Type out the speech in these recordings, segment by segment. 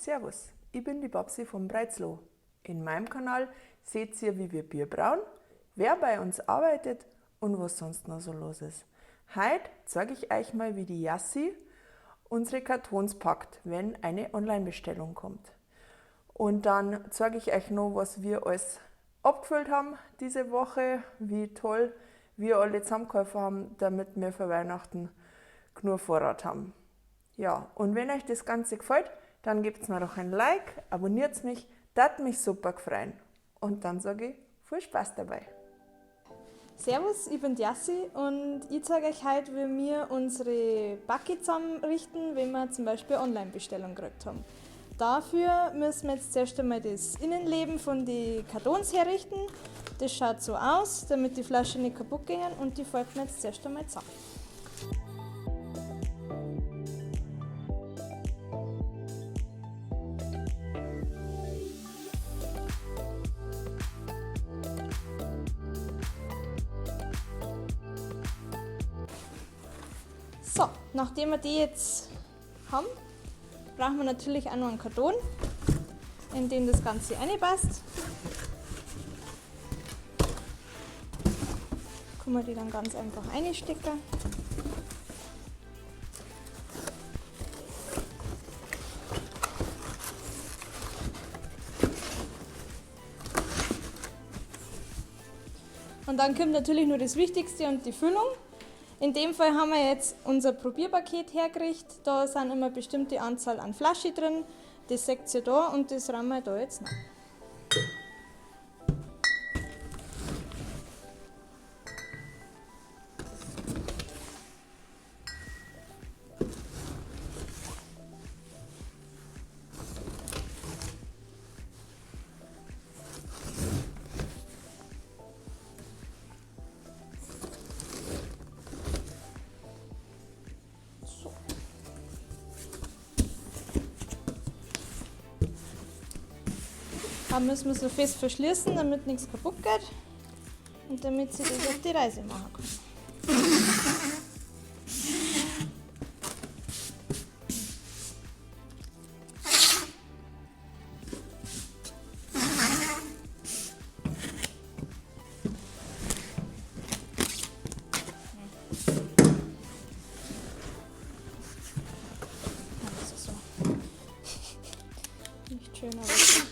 Servus, ich bin die Babsi vom Breizlo. In meinem Kanal seht ihr, wie wir Bier brauen, wer bei uns arbeitet und was sonst noch so los ist. Heute zeige ich euch mal, wie die Yassi unsere Kartons packt, wenn eine Online-Bestellung kommt. Und dann zeige ich euch noch, was wir alles abgefüllt haben diese Woche, wie toll wir alle zusammengeholfen haben, damit wir für Weihnachten genug Vorrat haben. Ja, und wenn euch das Ganze gefällt, dann gebt mir doch ein Like, abonniert mich, das mich super freuen. Und dann sage ich viel Spaß dabei. Servus, ich bin die Yassi und ich zeige euch heute, wie wir unsere Backe zusammenrichten, wenn wir zum Beispiel Online-Bestellung gekriegt haben. Dafür müssen wir jetzt zuerst einmal das Innenleben von den Kartons herrichten. Das schaut so aus, damit die Flaschen nicht kaputt gehen, und die falten wir jetzt zuerst einmal zusammen. So, nachdem wir die jetzt haben, brauchen wir natürlich auch noch einen Karton, in den das Ganze reinpasst. Kann man die dann ganz einfach einstecken. Und dann kommt natürlich nur das Wichtigste und die Füllung. In dem Fall haben wir jetzt unser Probierpaket hergerichtet. Da sind immer eine bestimmte Anzahl an Flaschen drin. Das seht ihr da und das räumen wir da jetzt nach. So. Da müssen wir so fest verschließen, damit nichts kaputt geht und damit sie das auf die Reise machen kann. Also so. Nicht schön, aber so.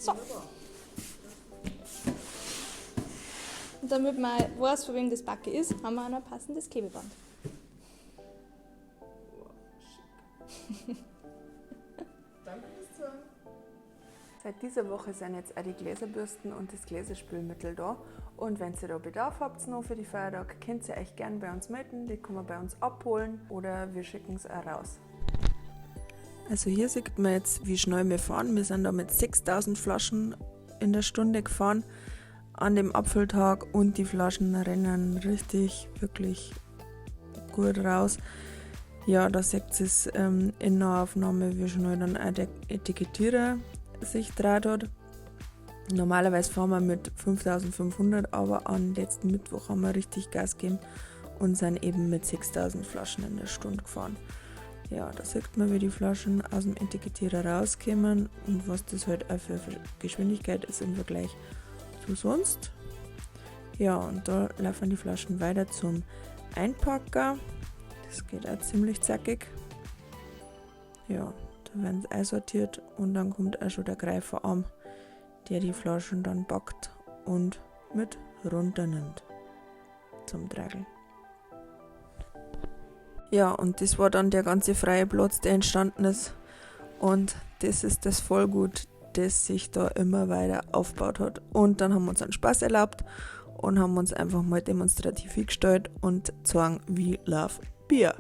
So. Und damit man weiß, von wem das Backe ist, haben wir auch noch ein passendes Klebeband. Wow, schick. Danke fürs Zuhören. Seit dieser Woche sind jetzt auch die Gläserbürsten und das Gläserspülmittel da. Und wenn ihr da Bedarf habt noch für die Feiertage, könnt ihr euch gern bei uns melden. Die kann man bei uns abholen oder wir schicken es auch raus. Also hier sieht man jetzt, wie schnell wir fahren. Wir sind da mit 6000 Flaschen in der Stunde gefahren an dem Abfülltag und die Flaschen rennen richtig, wirklich gut raus. Ja, da seht ihr es in Nahaufnahme, wie schnell dann auch der Etikettierer sich dreht hat. Normalerweise fahren wir mit 5500, aber am letzten Mittwoch haben wir richtig Gas gegeben und sind eben mit 6000 Flaschen in der Stunde gefahren. Ja, da sieht man, wie die Flaschen aus dem Etikettierer rauskommen und was das halt auch für Geschwindigkeit ist im Vergleich zu sonst. Ja, und da laufen die Flaschen weiter zum Einpacker. Das geht auch ziemlich zackig. Ja, da werden sie einsortiert und dann kommt auch schon der Greiferarm, der die Flaschen dann packt und mit runternimmt zum Tragen. Ja, und das war dann der ganze freie Platz, der entstanden ist. Und das ist das Vollgut, das sich da immer weiter aufgebaut hat. Und dann haben wir uns einen Spaß erlaubt und haben uns einfach mal demonstrativ hingestellt und zeigen, we love Bier.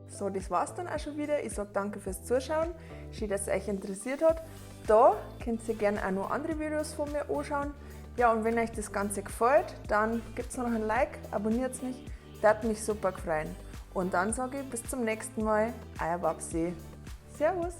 So, das war's dann auch schon wieder. Ich sag danke fürs Zuschauen. Schön, dass es euch interessiert hat. Da könnt ihr gerne auch noch andere Videos von mir anschauen. Ja, und wenn euch das Ganze gefällt, dann gebt's noch ein Like, abonniert mich, das würde mich super freuen. Und dann sage ich bis zum nächsten Mal, euer Babsi. Servus!